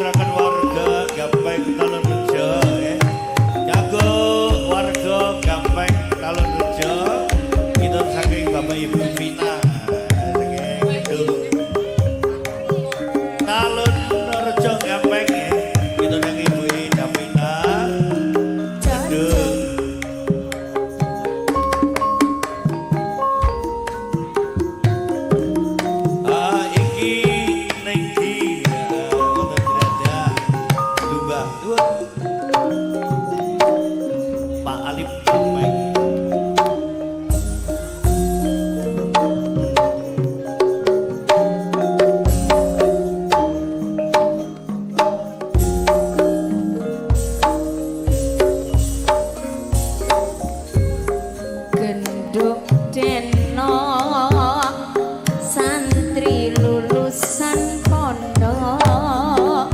diaturaken warga Gampeng Talunrejo ya. Kanggo warga Gampeng Talunrejo kinten saking Bapak Ibu Vina saking gedung Talunrejo Gampeng ya. Kinten saking Ibu Davina. Gedung. Ah, iki ning ndi? Wonten Dradah Lumbah. Pak Alif Gampeng. Genduk deno santri lulusan pondok,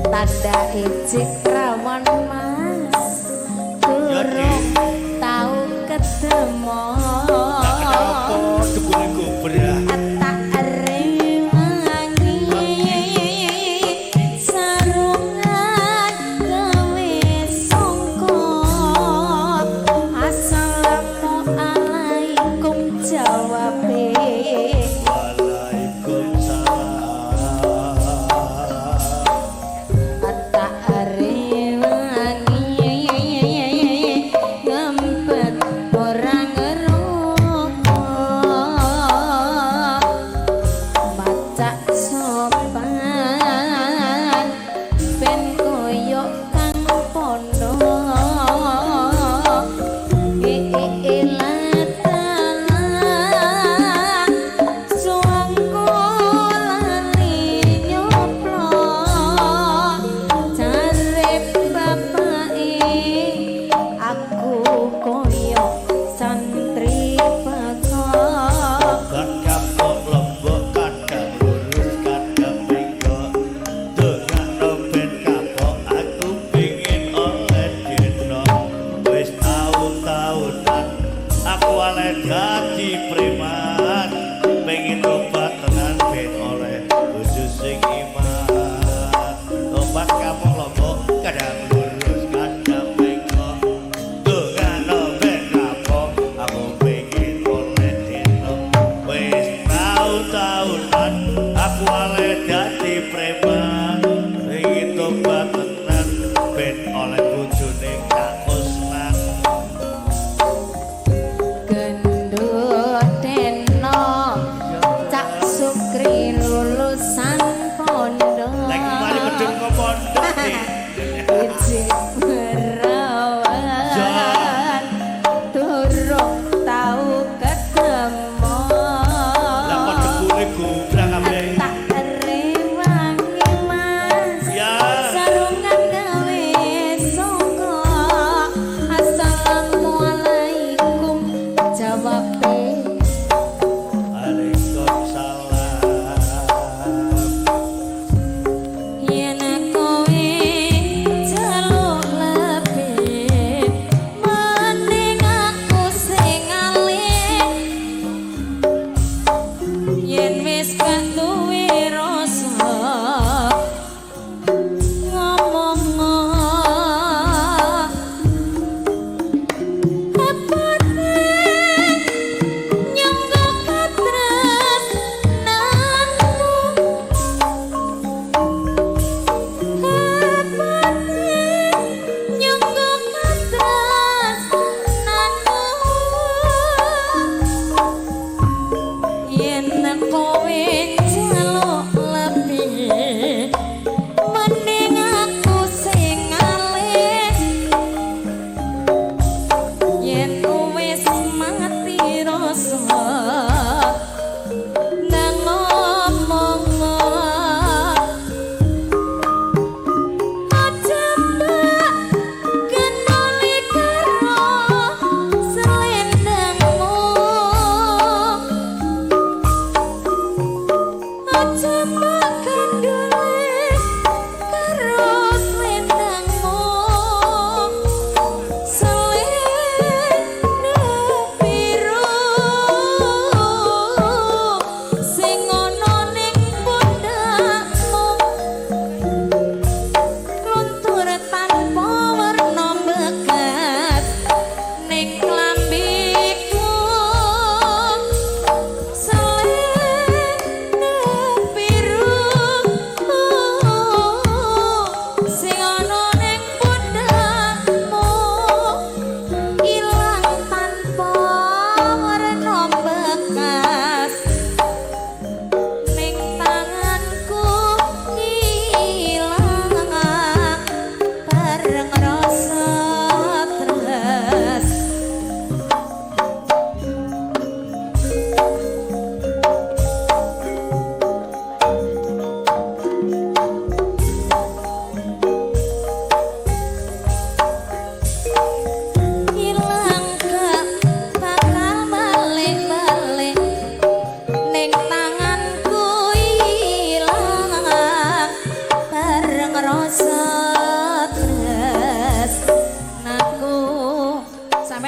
tanda ejek rawan mas durung tau ketemu. Kenapa dukune gobrah? Tak rewangi sarungan gawe songkok, assalamualaikum jawabe. Waalaikumsalam. Tak rewangi ngempet ora.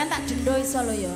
tak dendo iso lho ya.